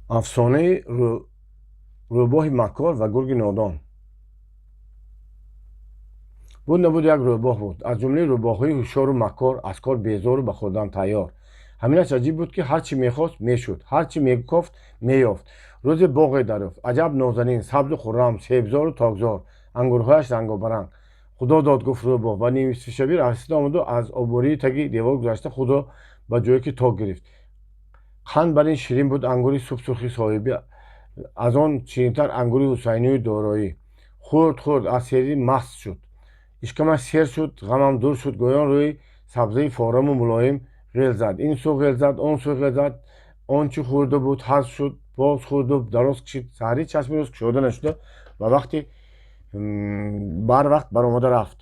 Афсонаи рӯбоҳи маккор ва гурги нодон. Буд, набуд, як рӯбоҳ буд, аз ҷумлаи рӯбоҳҳои ҳушёру маккор, аз кор безору ба хӯрдан тайёр. Ҳаминаш аҷиб буд, ки ҳар чӣ мехост, мешуд, ҳар чӣ мекофт, меёфт. Рӯзе боғе дарёфт, аҷаб нозанин, сабзу хуррам, себзору токзор, ангурҳояш рангобаранг. «Худо дод», гуфт рӯбоҳ ва нисфишабӣ расида омаду аз обории таги девор гузашта, худро ба ҷое ки ток гирифт. Қанд бар ин ширин буд ангури субсурхи соҳибӣ, аз он ширинтар ангури Ҳусайнию Дороӣ. Хӯрд, хӯрд, аз серӣ маст шуд, ишкамаш сер шуд, ғамам дур шуд, гӯён рӯи сабзаи фораму мулоим ғел зад. Ин сӯ ғел зад, он сӯ ғел зад, он чӣ хӯрда буд, ҳазм шуд. Боз хӯрду дароз кашид. Саҳарӣ чашми рӯз кушода нашуда, ба вақти барвақт баромада рафт.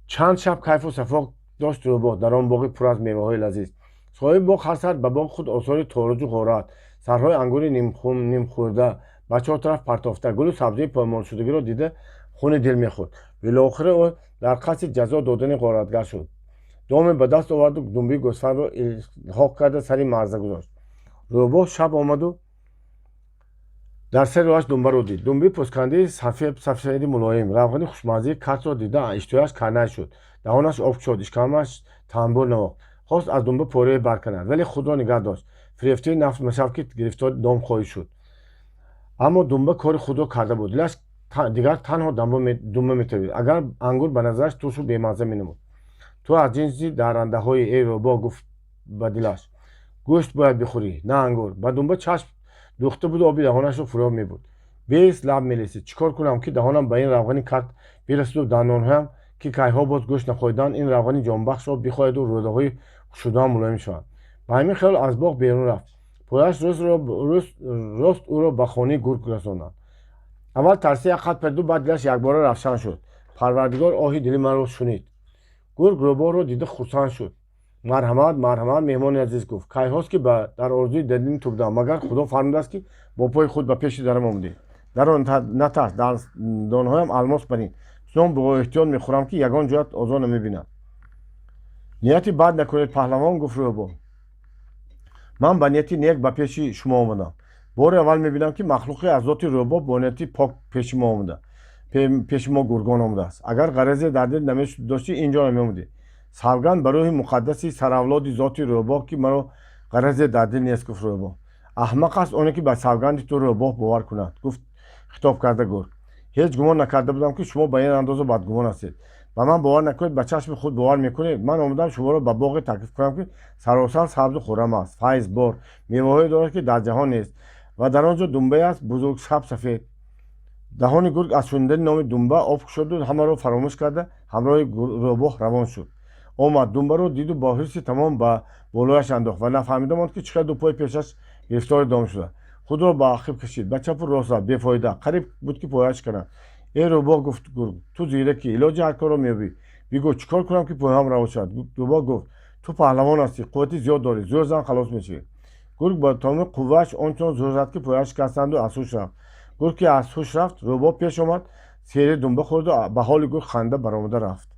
Чанд шаб кайфу сафо дошт рӯбоҳ дар он боғи пур аз меваҳои лазиз. Соҳиби боғ ҳар саҳар ба боғи худ осори тороҷу ғорат, сарҳои ангури нимхӯрда ба чор тараф партофта, гулу сабзаи поймолшудагиро дида, хуни дил мехӯрд. Билохира ӯ дар қасди ҷазо додани ғоратгар шуд. Доме ба даст оварду думбии гӯсфандро илҳоқ карда, сари марза гузошт. Рӯбоҳ шаб омаду дар сари роҳаш думбаро дид. Думбии пӯсткандаи сафеди мулоим, равғани хушмаззаи картро дида, иштиҳояш карнай шуд, даҳонаш об кушод, ишкамаш танбур навохт. Хост аз думба порае барканад, вале худро нигаҳ дошт: фирефтаи нафс машав, ки гирифтори дом хоҳӣ шуд. Аммо думба кори худро карда буд. Дилаш дигар танҳо думба метавид, агар ангур ба назараш туршу бемазза менамуд. «Ту аз ҷинси даррандаҳои, эй рӯбоҳ», гуфт ба дилаш, «гӯшт бояд бихӯрӣ, на ангур». Ба думба чашм дӯхта буду оби даҳонашро фурӯ мебурд. Бес лаб мелесид: «Чӣ кор кунам, ки даҳонам ба ин равғани карт бирасаду дандонҳоям, ки кайҳо боз гӯшт нахоҳиданд, ин равғани ҷонбахшро бихоҳаду рӯдаҳои хушшудаам мулоим шаванд?» Ба ҳамин хаёл аз боғ берун рафт. Пояш рост ӯро ба хонаи гург расонад. Аввал тарсида як қад париду, баъд дилаш якбора равшан шуд: «Парвардигор оҳи дили маро шунид». Гург рӯбоҳро дида хурсанд шуд. «Марҳамат, марҳамат, меҳмони азиз», гуфт. «Кайҳост, ки дар орзуи дидани ту будам. Магар Худо фармудааст, ки бо пои худ ба пеши дарам омадӣ? Даро, натарс, дандонҳоям алмос барин. Чунон бо эҳтиёт мехӯрам, ки ягон ҷоят озор намебинад». «Нияти бад накунед, паҳлавон», гуфт рӯбоҳ. «Ман ба нияти нек ба пеши шумо омадам. Бори аввал мебинам, ки махлуқе аз зоти рӯбоҳ бо нияти пок пеши мо омада, пеши мо гургон омадааст. Агар ғаразе дар дил намедоштӣ, ин ҷо намеомадӣ». «Савганд ба рӯҳи муқаддаси саравлоди зоти рӯбоҳ, ки маро ғаразе дар дил нест», гуфт рӯбоҳ. «Аҳмақ аст оне, ки ба савганди ту рӯбоҳ бовар кунад», гуфт хитоб карда гург. «Ҳеҷ гумон накарда будам, ки шумо ба ин андоза бадгумон ҳастед. Ба ман бовар накунед, ба чашми худ бовар мекунед. Ман омадам шуморо ба боғе таклиф кунам, ки саросар сабзу хуррам аст, файз бор, меваҳое дорад, ки дар ҷаҳон нест, ва дар он ҷо думбае аст бузург, саб сафед». Даҳони гург аз шунидани номи думба об кушоду ҳамаро фаромӯш карда, ҳамроҳи рӯбоҳ равон шуд. Омад, думбаро диду бо ҳирси тамом ба болояш андохт ва нафаҳмида монд, ки чӣ қадр ду пои пешаш гирифтори дом шуда. Худро ба ақиб кашид, ба чапу рост зад, бефоида. Қариб буд, ки пояш шиканад. «Эй рӯбоҳ», гуфт гург, «ту зиракӣ, илоҷи ҳар корро меёбӣ. Бигӯ, чӣ кор кунам, ки пойҳоям раво шавад?» Рӯбоҳ гуфт: «Ту паҳлавон ҳастӣ, қуввати зиёд дорӣ, зӯр зан, халос мешавӣ». Гург ба тамоми қуввааш он чунон зӯр зад, ки пояш шикастанду аз ҳуш рафт. Гург ки аз ҳуш рафт, рӯбоҳ пеш омад, сери думба хӯрду ба ҳоли гург ханда баромада рафт.